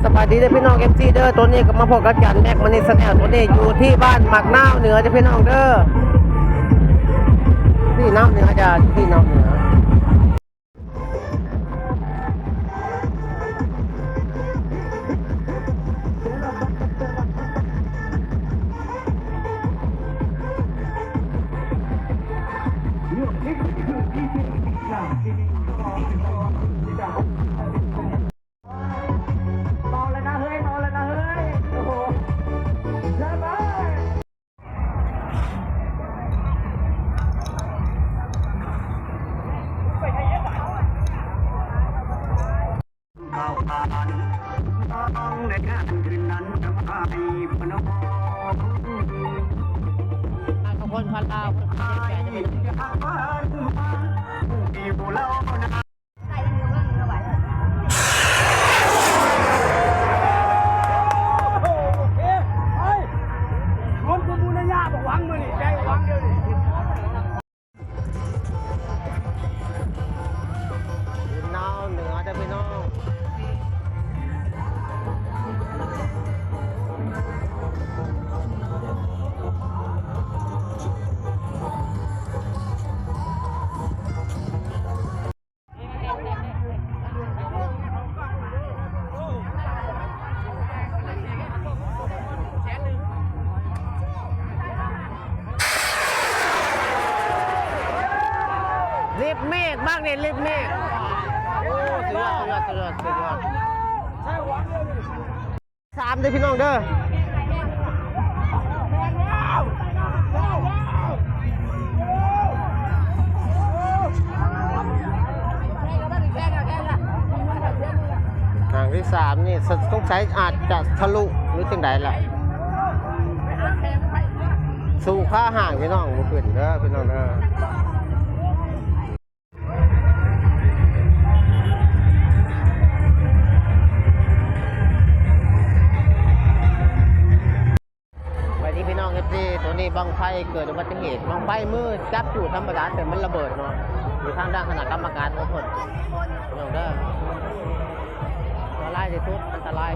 ສະບາຍດີເດີພີ່ນ້ອງ ເອັຟຊີ ເດີ. ໂຕນີ້ກໍມາພົບກັບຈານແມັກ ມະນີ ແຊນແນວ. ໂຕນີ້ຢູ່ທີ່ບ້ານໝາກນາວເໜືອເດີພີ່ນ້ອງເດີ. ທີ່ນາວເໜືອ ຈາກທີ່ນາວເໜືອ. ເມົາແລ້ວນະເຮີ້ຍ ເມົາແລ້ວນະເຮີ້ຍ ໂອ້ໂຫ ເຊີນເລີຍ. ທຸກຄົນ ພັນລາວ ນາວເໜືອເດີພີ່ນ້ອງ. ລິບເມກ ບັ້ງນີ້ລິບເມກ. ໂອ້ ສຸດຍອດ ສຸດຍອດ ສຸດຍອດ ສຸດຍອດ. ສາມເດີພີ່ນ້ອງເດີ. ຫາງທີສາມນີ້ ສ- ສົງໄສອາດຈະທະລຸ ຫຼືຈັ່ງໃດລະ ສູ້ຄາຫາງພີ່ນ້ອງ ບໍ່ຂຶ້ນເດີພີ່ນ້ອງເດີ. ສະບາຍດີພີ່ນ້ອງ ເອັຟຊີ ໂຕນີ້ບັ້ງໄຟເກີດອຸບັດຕິເຫດ ບັ້ງໄຟມືຈັບຢູ່ທຳມະດາ ແຕ່ມັນລະເບີດເນາະ ຢູ່ທາງດ້ານຄະນະກຳມະການຂອງເພິ່ນ ພີ່ນ້ອງເດີ. ອັນຕະລາຍທີ່ສຸດ ອັນຕະລາຍ.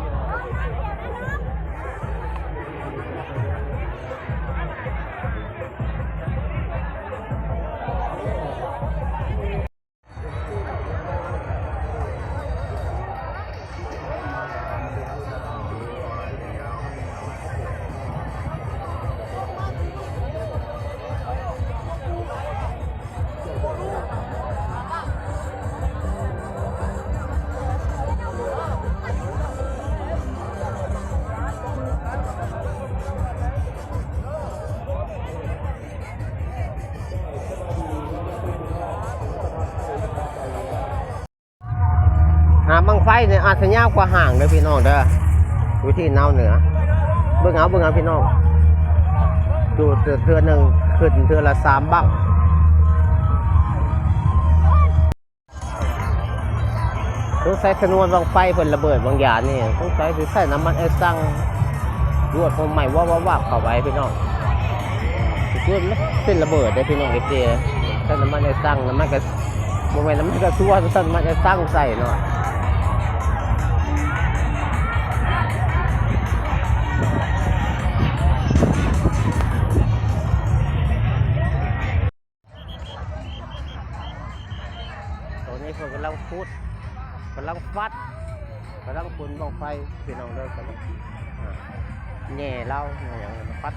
ຫາບັ້ງໄຟນີ້ອາດຈະຍາວກວ່າຫາງເດີພີ່ນ້ອງເດີ ຢູ່ທີ່ນາວເໜືອ. ເບິ່ງເອົາ ເບິ່ງເອົາພີ່ນ້ອງ ຢູ່ເທື່ອໜຶ່ງຂຶ້ນເທື່ອລະສາມບັ້ງ. ສົງໄສຊະນວນບັ້ງໄຟເພິ່ນລະເບີດບາງຢ່າງນີ້ ສົງໄສຊິໃຊ້ນ້ຳມັນໄອຊັງ ລວດໂຮມໄໝ້ວາບໆໆ ເຂົ້າໄປພີ່ນ້ອງ. ຄືມັນເປັນລະເບີດເດ້ພີ່ນ້ອງ ເອັຟຊີ ໃຊ້ນ້ຳມັນໄອຊັງ ນ້ຳມັນກະ ບໍ່ແມ່ນນ້ຳມັນກະຊວນ ໃຊ້ນ້ຳມັນໄອຊັງໃສ່ເນາະ. ຕອນນີ້ເພິ່ນກຳລັງຂຸດ ກຳລັງຟັດ ກຳລັງຂົນບັ້ງໄຟ ພີ່ນ້ອງເດີ. ກຳລັງ ອ່າ ແຫຍ່ລາວ ແຫຍ່ຫຍັງ ຟັດ.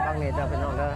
ຟັງນີ້ເດີພີ່ນ້ອງເດີ.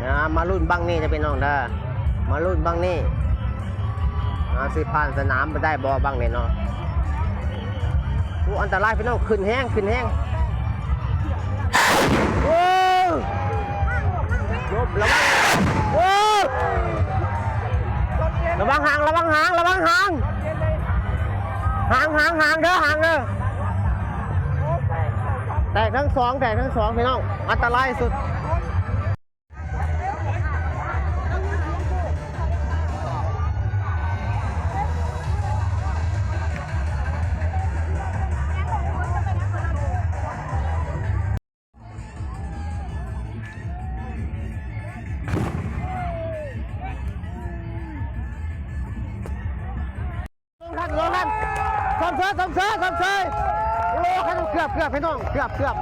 ນະ ມາລຸ້ນບັ້ງນີ້ເດີພີ່ນ້ອງເດີ ມາລຸ້ນບັ້ງນີ້ ເຮົາຊິຜ່ານສະໜາມໄປໄດ້ບໍ່ບັ້ງນີ້ເນາະ. ໂອ້ ອັນຕະລາຍພີ່ນ້ອງ ຂຶ້ນແຮງ ຂຶ້ນແຮງ. ຫາງ ຫາງ ຫາງເດີ ຫາງເດີ ແຕກທັງສອງ ແຕກທັງສອງ ພີ່ນ້ອງ ອັນຕະລາຍສຸດ. ລອງທັນ ລອງທັນ ສອມເຊີຍ ສອມເຊີຍ ສອມເຊີຍ. ໂອ້ ຄັນເກືອບ ເກືອບ ພີ່ນ້ອງ ເກືອບ ເກືອບ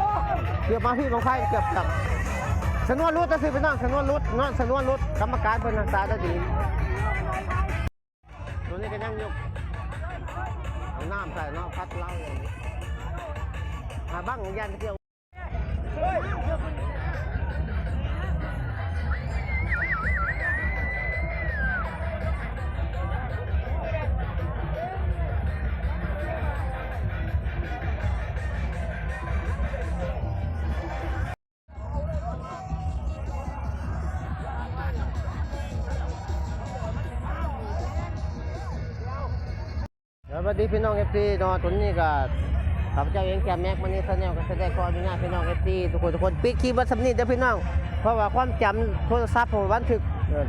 ເກືອບມາພີ້ບັ້ງໄຟ ເກືອບ ເກືອບ. ຊະນວນຫຼຸດ ຊະນວນຫຼຸດເນາະ ຊະນວນຫຼຸດ. ກຳມະການເພິ່ນຮັກສາໄດ້ດີ. ໂຕນີ້ກໍຍັງຢູ່ ເອົານ້ຳໃສ່ເນາະ ພັດເລົາ ຫາບັ້ງຢ້ານເທື່ອ. ສະບາຍດີພີ່ນ້ອງເອັຟຊີເນາະ ຕອນນີ້ກໍຂ້າພະເຈົ້າເອງ ແຈມແມັກ ມະນີແຊນແນວ ກໍຊິໄດ້ຂໍອະນຸຍາດພີ່ນ້ອງເອັຟຊີທຸກຄົນ ທຸກຄົນ ປິດຄລິບໄວ້ສ່ຳນີ້ເດີພີ່ນ້ອງ ເພາະວ່າຄວາມຈຳໂທລະສັບ ເພາະວ່າບັນທຶກ ເອີ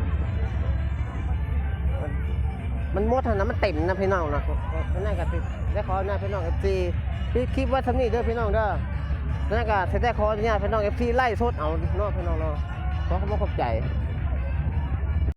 ມັນໝົດຫັ້ນນະ ມັນເຕັມນະພີ່ນ້ອງເນາະ. ຈັ່ງໃດກໍຊິໄດ້ຂໍອະນຸຍາດພີ່ນ້ອງເອັຟຊີ ປິດຄລິບໄວ້ສ່ຳນີ້ເດີພີ່ນ້ອງເດີ. ຈັ່ງໃດກໍຊິໄດ້ຂໍອະນຸຍາດພີ່ນ້ອງເອັຟຊີ ໄລສົດເອົາເນາະພີ່ນ້ອງເນາະ. ຂໍຂອບໃຈ.